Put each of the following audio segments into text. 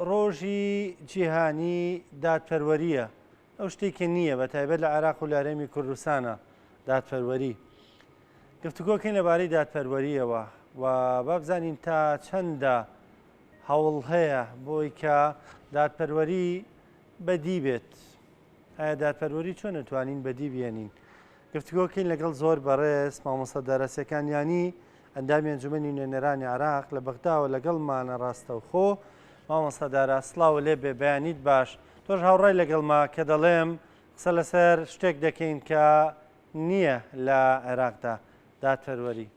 ڕۆژی جیهانی دادپەروەرییە، ئەو شتێکە نییە بە تایبەت لە عێراق و لە هەرێمی کوردستانە دادپەروەری. گفتوگۆکەین لەبارەی دادپەروەرییەوە و با بزانین تا چەندە هەوڵ هەیە بۆی کە دادپەروەری بەدی بێت. ئایا دادپەروەری چۆن ئەتوانین بەدی بێنین؟ گفتوگۆکەین لەگەڵ زۆر بەڕێز مامۆستا دارا سێکانیانی ئەندامی ئەنجومەنی نوێنەرانی عێراق لە بەغداوە لەگەڵمانە ڕاستەوخۆ. مامۆستا دارا سڵاو لێ بێ بەیانیت باش. تۆش هاوڕای لەگەڵما کە دەڵێم قسە لەسەر شتێک دەکەین کە نییە لە عێراقدا، دادپەروەری.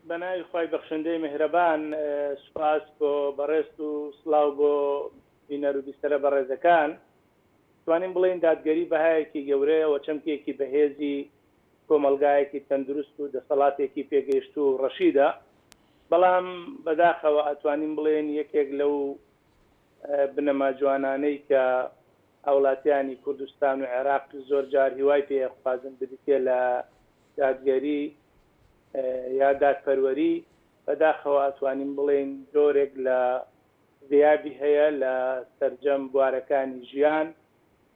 بەناوی خوای بەخشندەی میهرەبان سوپاس بۆ بەڕێزت و سڵاو بۆ بینەر و بیسەرە بەڕێزەکان. توانین بڵێین دادگەری بەهایەکی گەورەیە و چەمکێکی بەهێزی کۆمەڵگایەکی تەندروست و دەسەڵاتێکی پێگەیشتوو و ڕەشیدە، بەڵام بەداخەوە ئەتوانین بڵێین یەکێک لەو بنەما جوانانەی کە هاوڵاتیانی کوردستان و عێراق زۆر جار هیوای پێ ئەخوازن بریتیە لە دادگەری یا دادپەروەری، بەداخەوە ئەتوانین بڵێین جۆرێک لە غیابی هەیە لە سەرجەم بوارەکانی ژیان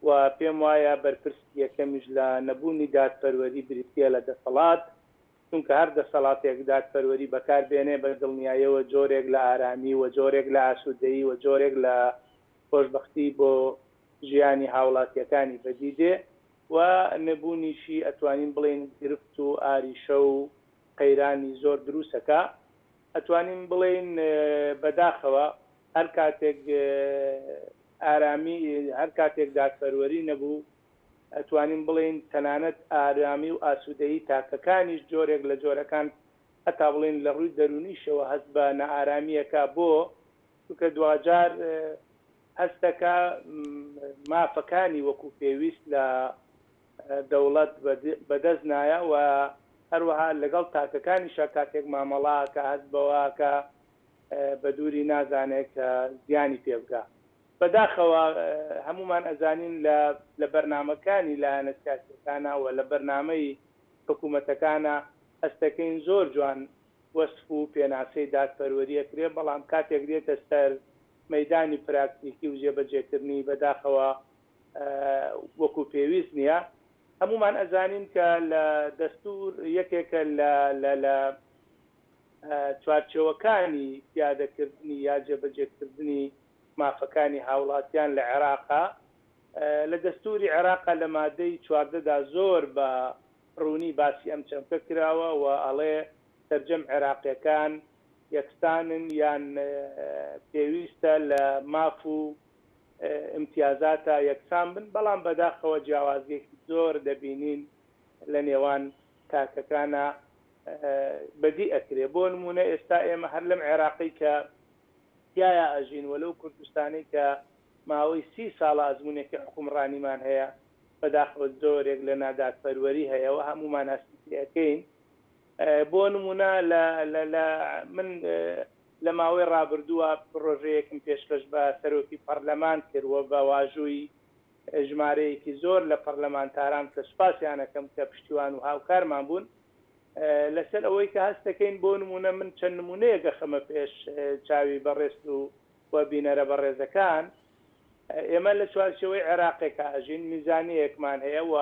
و پێم وایە بەرپرسی یەکەمیش لە نەبوونی دادپەروەری بریتییە لە دەسەڵات، چونکە هەر دەسەڵاتێک دادپەروەری بەکار بێنێ بە دڵنیایەوە جۆرێک لە ئارامی و جۆرێک لە ئاسوودەیی و جۆرێک لە خۆشبەختی بۆ ژیانی هاوڵاتییەکانی بەدی دێ و نەبوونیشی ئەتوانین بڵێین گرفت و ئاریشە و قەیرانی زۆر دروسەکا. ئەتوانین بڵێین بەداخەوە هەر کاتێک ئارامی هەر کاتێک دادپەروەری نەبوو ئەتوانین بڵێین تەنانەت ئارامی و ئاسوودەیی تاکەکانیش جۆرێک لە جۆرەکان هەتا بڵێین لە ڕووی دەروونیشەوە هەست بە نائارامییەکە بۆ چونکە دواجار هەستەکە مافەکانی وەکو پێویست لە دەوڵەت بەدەست نایە و هەروەها لەگەڵ تاکەکانیشا کاتێک مامەڵە ئەکا هەست بەوە ئەکا بە دووری نازانێ کە زیانی پێ بگا. بەداخەوە هەموومان ئەزانین لە لە بەرنامەکانی لایەنە سیاسیەکانا و لە بەرنامەی حکوومەتەکانا هەستەکەین زۆر جوان وەسف و پێناسەی دادپەروەری ئەکرێ بەڵام کاتێک دێتە سەر مەیدانی پراکتیکی و جێبەجێکردنی بەداخەوە وەکو پێویست نییە. هەموومان ئەزانین کە لە دەستوور یەکێکە لە لە لە چوارچێوەکانی پیادەکردنی یا جێبەجێکردنی مافەکانی هاوڵاتیان لە عێراقا. لە دەستووری عێراقا لە مادەی 14 دا زۆر بە ڕوونی باسی ئەم چەمکە کراوە و ئەڵێ سەرجەم عێراقیەکان یەکسانن یان پێویستە لە ماف و ئیمتیازاتە یەکسان بن، بەڵام بەداخەوە جیاوازیەکی زۆر دەبینین لە نێوان تاکەکانا بەدی ئەکرێ، بۆ نمونە ئێستا ئێمە هەر لەم عێراقەی کە تیایا ئەژین و لەو کوردستانەی کە ماوەی سی ساڵە ئەزمونێکی حوکمڕانیمان هەیە بەداخەوە زۆرێک لە نادادپەروەری هەیە و هەموومان هەستی پێ ئەکەین بۆ نمونە لە لە من لە ماوەی ڕابردووە پڕۆژەیەکم پێشکەش بە سەرۆکی پەڕلەمان کرد و بە واژووی ژمارەیەکی زۆر لە پەڕلەمانتاران کە سوپاسیان ئەکەم کە پشتیوان و هاوکارمان بوون لەسەر ئەوەی کە هەست دەکەین بۆ نموونە من چەند نموونەیەک ئەخەمە پێش چاوی بەڕێزت و و بینەرە بەڕێزەکان ئێمە لە چوارچێوەی عێراقێکا ئەژین میزانیەیەکمان هەیە و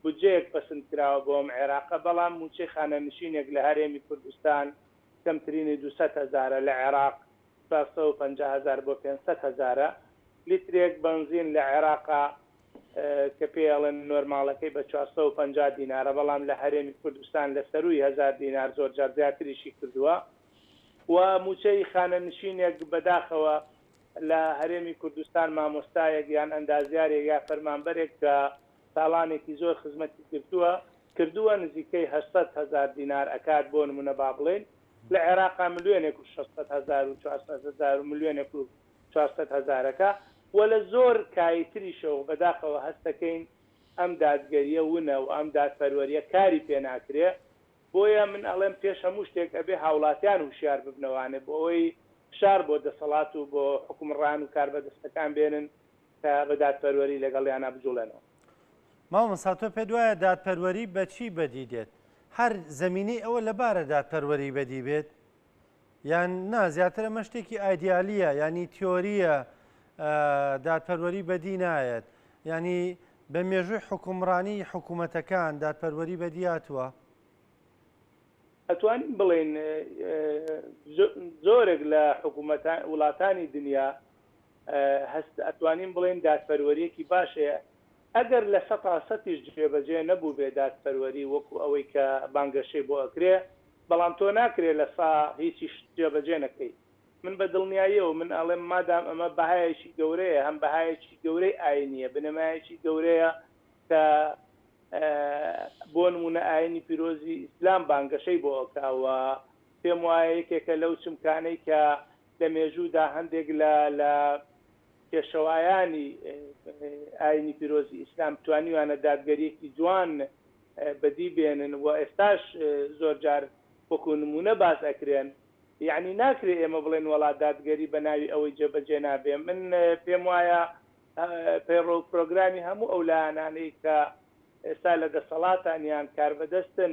بودجەیەک پەسند کراوە بۆ ئەم عێراقە بەڵام مووچەی خانەنشینێک لە هەرێمی کوردستان کەمترینی 200 هەزارە، لە عێراق 450 هەزار بۆ 500 هەزارە. لیترێک بەنزین لە عێراقا کە پێی ئەڵێن نۆرماڵەکەی بە 450 دینارە، بەڵام لە هەرێمی کوردستان لە سەرووی هەزار دینار زۆرجار زیاتریشی کردووە و مووچەی خانەنشینێک بەداخەوە لە هەرێمی کوردستان مامۆستایەک یان ئەندازیارێک یا فەرمانبەرێک کە ساڵانێکی زۆر خزمەتی گرتووە کردووە نزیکەی 800 هەزار دینار ئەکات بۆ نمونە با بڵێین لە عێراقا ملیۆنێک و 600 هەزار و 400 هەزار و ملیۆنێک و 400 هەزارەکە و لە زۆر کایی تریشەوە بەداخەوە هەست دەکەین ئەم دادگەریە ونە و ئەم دادپەروەریە کاری پێ ناکرێ بۆیە من ئەڵێم پێش هەموو شتێک ئەبێ هاوڵاتیان وشیار ببنەوانێ بۆ ئەوەی فشار بۆ دەسەڵات و بۆ حوکمڕان و کاربەدەستەکان بێنن کە بە دادپەروەری لەگەڵیانا بجوڵێنەوە. مامۆستا تۆ پێت وایە دادپەروەری بە چی بەدی دێت؟ هەر زەمینەی ئەوە لەبارە دادپەروەری بەدی بێت؟ یان نا زیاتر ئەمە شتێکی ئایدیالیە یانی تیۆریە دادپەروەری بەدی نایەت یانی بە مێژووی حکومڕانی حکوومەتەکان دادپەروەری بەدی هاتووە؟ ئەتوانین بڵێین زۆرێک لە حکوومەتان وڵاتانی دنیا هەست ئەتوانین بڵێین دادپەروەریەکی باش هەیە ئەگەر لە سەتا سەتیش جێبەجێ نەبووبێ دادپەروەری وەکو ئەوەی کە بانگەشەی بۆ ئەکرێ بەڵام تۆ ناکرێ لە سا هیچیش جێبەجێ نەکەی من بە دڵنیاییەوە من ئەڵێم مادام ئەمە بەهایەکی گەورەیە هەم بەهایەکی گەورەی ئاینیە بنەمایەکی گەورەیە کە بۆ نمونە ئاینی پیرۆزی ئیسلام بانگەشەی بۆ ئەکا و پێم وایە یەکێکە لەو چمکانەی کە لە مێژوودا هەندێک لە لە پێشەوایانی ئاینی پیرۆزی ئیسلام توانیویانە دادگەریەکی جوان بەدی بێنن و ئێستاش زۆر جار وەکو نمونە باس ئەکرێن یەعنی ناکرێ ئێمە بڵێن وەڵا دادگەری بە ناوی ئەوەی جێبەجێ نابێ من پێم وایە پەیڕەو و پرۆگرامی هەموو ئەو لایەنانەی کە ئێستا لە دەسەڵاتان یان کاربەدەستن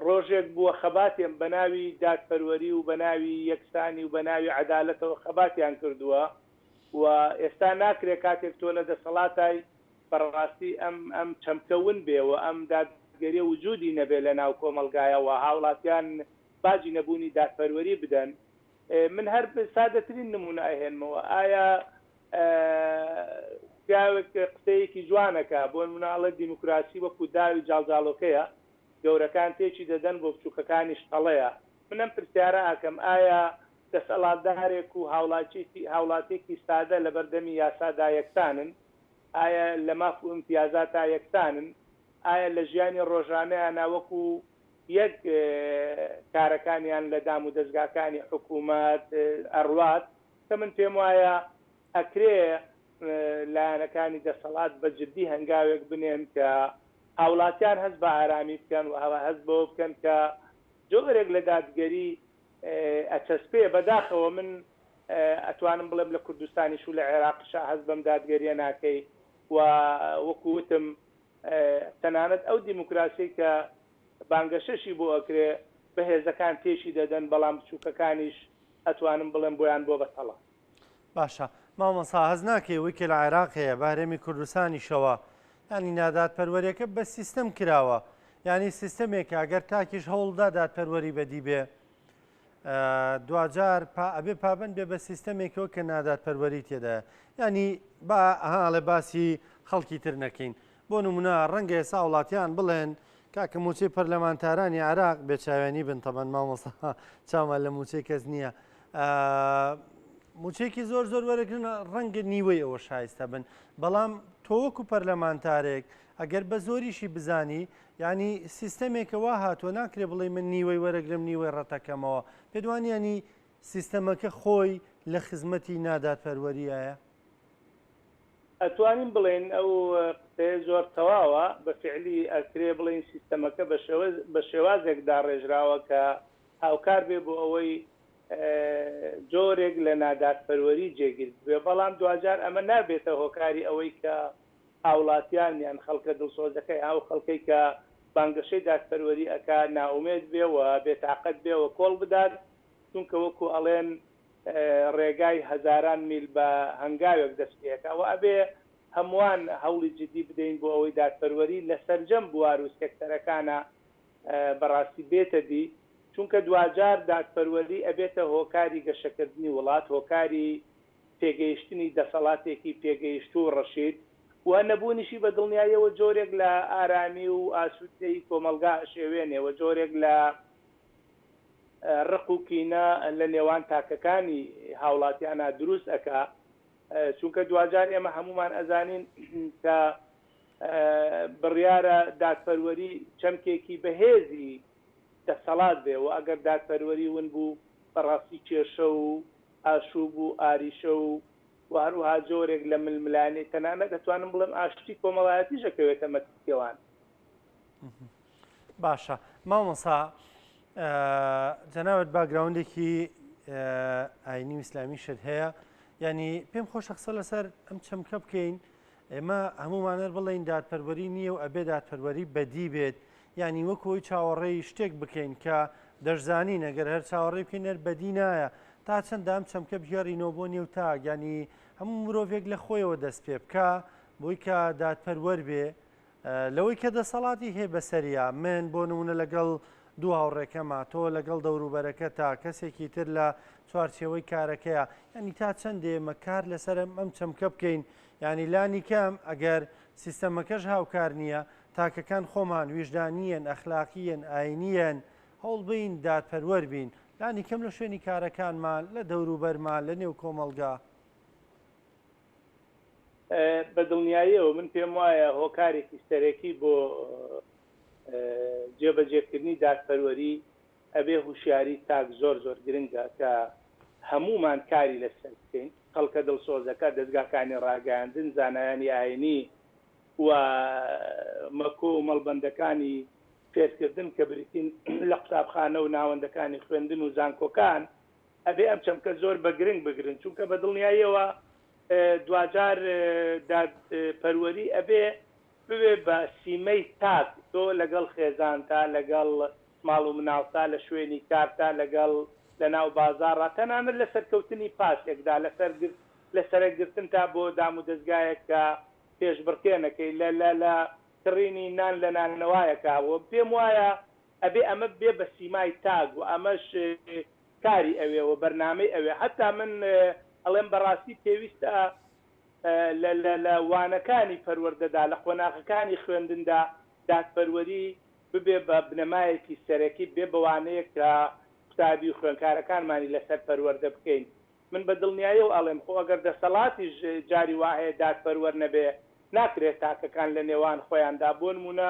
ڕۆژێک بووە خەباتیان بە ناوی دادپەروەری و بە ناوی یەکسانی و بە ناوی عەدالەتەوە خەباتیان کردووە و ئێستا ناکرێ کاتێک تۆ لە دەسەڵاتای بەڕاستی ئەم ئەم چەمکە ون بێ و ئەم دادگەریە وجودی نەبێ لە ناو کۆمەڵگایە و هاوڵاتیان باجی نەبوونی دادپەروەری بدەن. من هەر سادەترین نمونە ئەهێنمەوە ئایا پیاوێک قسەیەکی جوان ئەکا بۆ نمونە ئەڵێ دیموکراسی وەکو داوی جاڵجاڵۆکەیە گەورەکان تێکی دەدەن بۆ بچوکەکانیش تەڵەیە من ئەم پرسیارە ئەکەم ئایا دەسەڵاتدارێک و هاوڵاتیەکی سادە لەبەردەمی یاسادا یەکسانن ئایا لە ماف و ئیمتیازاتا یەکسانن ئایا لە ژیانی ڕۆژانەیانا وەکو یەک کارەکانیان لە دام و دەزگاکانی حکومەت ئەڕوات کە من پێم وایە ئەکرێ لایەنەکانی دەسەڵات بە جدی هەنگاوێک بنێن کە هاوڵاتیان هەست بە ئارامی بکەن و هەست بەوە بکەن کە جۆرێک لە دادگەری ئەچەسپێ. بەداخەوە من ئەتوانم بڵێم لە کوردستانیش و لە عێراقیشا هەست بەم دادگەریە ناکەی و وەکو وتم تەنانەت ئەو دیموکراسیەی کە بانگەشەشی بۆ ئەکرێ بەهێزەکان تێکی دەدەن بەڵام بچوکەکانیش ئەتوانم بڵێم بۆیان بوە بە تەڵە. باشە مامۆستا هەست ناکەی ئەوەی کە لە عێراق هەیە بە هەرێمی کوردستانیشەوە یانی نادادپەروەریەکە بە سیستەم کراوە یانی سیستەمێکە ئەگەر تاکیش هەوڵدا دادپەروەری بەدی بێ دواجار پا ئەبێ پابند بێ بە سیستەمێکەوە کە نادادپەروەری تێدایە ینی با ئەهاڵێ باسی خەڵکی تر نەکەین بۆ نمونە ڕەنگە ئێستا وڵاتیان بڵێن کاکە موچەی پەرلەمانتارانی عێراق بێچوانی بن تەبەن مامۆستا چاومان لە موچەی کەس نییە موچێکی زۆر زۆر وەرەگرن ڕەنگە نیوەی ئەوە شایستە بن بەڵام تۆ وەکو پەرلەمانتارێک ئەگەر بە زۆریشی بزانی ینی سیستەمێکە وا هاتووە ناکرێ بڵێ من نیوەی وەرەگرم نیوەی ڕەتەکەمەوە پێدوانیانی سیستەمەکە خۆی لە خزمەتی نادادپەروەریایە؟ ئەتوانین بڵێین ئەو قسەیە زۆر تەواوە، بە فیعلی ئەکرێ بڵێین سیستەمەکە بە شێوازێک داڕێژراوە کە هاوکار بێ بۆ ئەوەی جۆرێک لە نادادپەروەری جێگیر ببێ، بەڵام دواجار ئەمە نابێتە هۆکاری ئەوەی کە هاوڵاتیان یان خەڵکە دڵسۆزەکە یان ئەو خەڵکەی کە بانگەشەی دادپەروەری ئەکا نائومێد بێ و بێتاقەت بێ و کۆڵ بدات، چونکە وەکو ئەڵێن ڕێگای هەزاران میل بە هەنگاوێک دەست پێ ئەکا و ئەبێ هەمووان هەوڵی جدی بدەین بۆ ئەوەی دادپەروەری لە سەرجەم بوار و سێکتەرەکانا بەڕاستی بێتە دی، چونکە دواجار دادپەروەری ئەبێتە هۆکاری گەشەکردنی وڵات، هۆکاری پێگەیشتنی دەسەڵاتێکی پێگەیشتوو و ڕەشید و نەبوونیشی بە دڵنیاییەوە جۆرێک لە ئارامی و ئاسوودەیی کۆمەڵگا ئەشێوێنێ و جۆرێک لە ڕق و کینە لە نێوان تاکەکانی هاوڵاتیانا دروست ئەکا، چونکە دواجار ئێمە هەموومان ئەزانین کە بڕیارە دادپەروەری چەمکێکی بەهێزی دەسەڵات بێ و ئەگەر دادپەروەری ون بوو بەڕاستی کێشە و ئاشوب و ئاریشە و و هەروەها جۆرێک لە ململانێ تەنانەت ئەتوانم بڵێم ئاشتی کۆمەڵایەتیش ئەکەوێتە مەترسیەوان. باشە مامۆسا جەنابت background ێکی ئاینی و ئیسلامیشت هەیە یعنی پێم خۆشە قسە لەسەر ئەم چەمکە بکەین ئێمە هەمومانەر بڵین دادپەروەری نییە و ئەبێ دادپەروەری بەدی بێت یعنی وەکۆی چاوەڕێی شتێک بکەین کە دەشزانین ئەگەر هەر چاوەڕێ بکەین هەر بەدی نایە تا چەندە ئەم چەمکە بگێڕینەوە بۆ نێو تاک یانی هەموو مرۆڤێک لە خۆیەوە دەست پێ بکا بۆی کە دادپەروەر بێ لەوەی کە دەسەڵاتی هەیە بەسەریا من بۆ نمونە لەگەڵ دوو هاوڕێکەما تۆ لەگەڵ دەوروبەرەکەتا کەسێکی تر لە چوارچێوەی کارەکەیە یعنی تا چەند ئێمە کار لەسەر ئەم چەمکە بکەین یعنی لانی کەم ئەگەر سیستەمەکەش هاوکار نییە تاکەکان خۆمان ویژدانیەن ئەخلاقیەن ئاینیەن هەوڵبین دادپەروەر بین لانی کەم لە شوێنی کارەکانمان لە دەوروبەرمان لە نێو کۆمەڵگا. بە دڵنیاییەوە من پێم وایە هۆکارێکی سەرەکی بۆ جێبەجێکردنی دادپەروەری ئەبێ هوشیاری تاک زۆر زۆر گرنگە کە هەموومان کاری لەسەر بکەین، خەڵکە دڵسۆزەکە، دەزگاکانی ڕاگەیاندن، زانایانی ئاینی و مەکۆ و مەڵبەندەکانی فێرکردن کە بریتین لە قوتابخانە و ناوەندەکانی خوێندن و زانکۆکان، ئەبێ ئەم چەمکە زۆر بە گرنگ بگرن، چونکە بە دڵنیاییەوە دواجار دادپەروەری ئەبێ ببێ بە سیمەی تاک، تۆ لەگەڵ خێزانتا، لەگەڵ ماڵ و مناڵتا، لە شوێنی کارتا، لەگەڵ لەناو بازاڕا، تەنانەت لە سەرکەوتنی پاسێکدا، لەسەر لە سەرەگرتنتا بۆ دامودەزگایەک کە پێشبڕکێ نەکەی، لە لە لە کڕینی نان لە نانەوایەکا و پێم وایە ئەبێ ئەمە ببێ بە سیمای تاک و ئەمەش کاری ئەوێ و بەرنامەی ئەوێ حەتا من ئەڵێم بەڕاستی پێویستە لە لە لە وانەکانی پەروەردەدا لە قۆناغەکانی خوێندندا دادپەروەری ببێ بە بنەمایەکی سەرەکی ببێ بە وانەیەک کە قوتابی و خوێندکارەکانمانی لەسەر پەروەردە بکەین من بە دڵنیایەوە ئەڵێم خۆ ئەگەر دەسەڵاتیش جاری وا هەیە دادپەروەر نەبێ ناکرێت تاکەکان لە نێوان خۆیاندا بۆ نموونە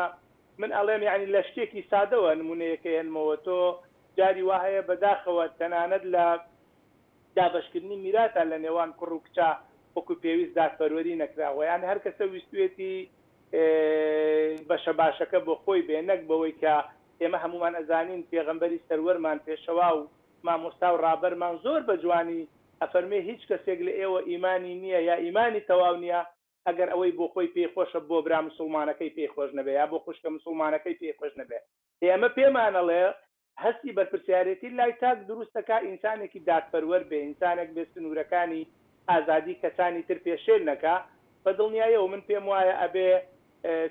من ئەڵێم یانی لە شتێکی سادەوە نموونەیەک ئەهێنمەوە تۆ جاری وا هەیە بەداخەوە تەنانەت لە دابەشکردنی میراتا لە نێوان کوڕ و کچا وەکو پێویست دادپەروەری نەکراوە یان هەر کەسە ویستوێتی بەشە باشەکە بۆ خۆی بێ نەک بەوەی کە ئێمە هەموومان ئەزانین پێغەمبەری سەروەرمان پێشەوا و مامۆستا و ڕابەرمان زۆر بە جوانی ئەفەرموێ هیچ کەسێک لە ئێوە ئیمانی نیە یا ئیمانی تەواو نیە ئەگەر ئەوەی بۆ خۆی پێی خۆشە بۆ برا مسوڵمانەکەی پێی خۆش نەبێ یا بۆ خوشکە مسوڵمانەکەی پێی خۆش نەبێ ئێ ئەمە پێمان ئەڵێ هەستی بەرپرسیارێتی لای تاک دروست دەکا ئینسانێکی دادپەروەر بێ ئینسانێک بێ سنوورەکانی ئازادی کەسانی تر پێشێل نەکا بە دڵنیایەوە من پێم وایە ئەبێ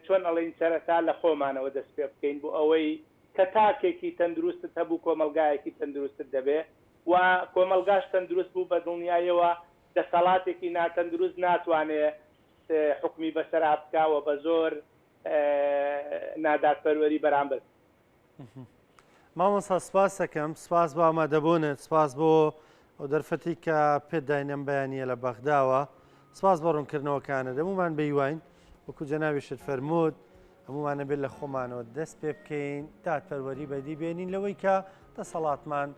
چۆن ئەڵێین سەرەتا لە خۆمانەوە دەست پێ بکەین بۆ ئەوەی کە تاکێکی تەندروستت هەبوو کۆمەڵگایەکی تەندروستت دەبێ و کۆمەڵگاش تەندروست بوو بە دڵنیایەوە دەسەڵاتێکی ناتەندروست ناتوانێ حوکمی بەسەرا بکا و بە زۆر نادادپەروەری بەرامبەر. مامۆستا سپاس دەکەم سپاس بۆ ئامادەبوونت سپاس بۆ ئەو دەرفەتی کە پێت داین ئەم بەیانییە لە بەغداوە سپاس بۆ ڕوونکردنەوەکانت هەموومان بەیواین وەکو جەنابیشت فەرمووت هەموومان ئەبێت لە خۆمانەوە دەست پێ بکەین دادپەروەری بەدی بێنین لەوەی کە دەسەڵاتمان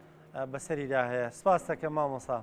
بەسەریدا هەیە سپاس دەکەم مامۆستا.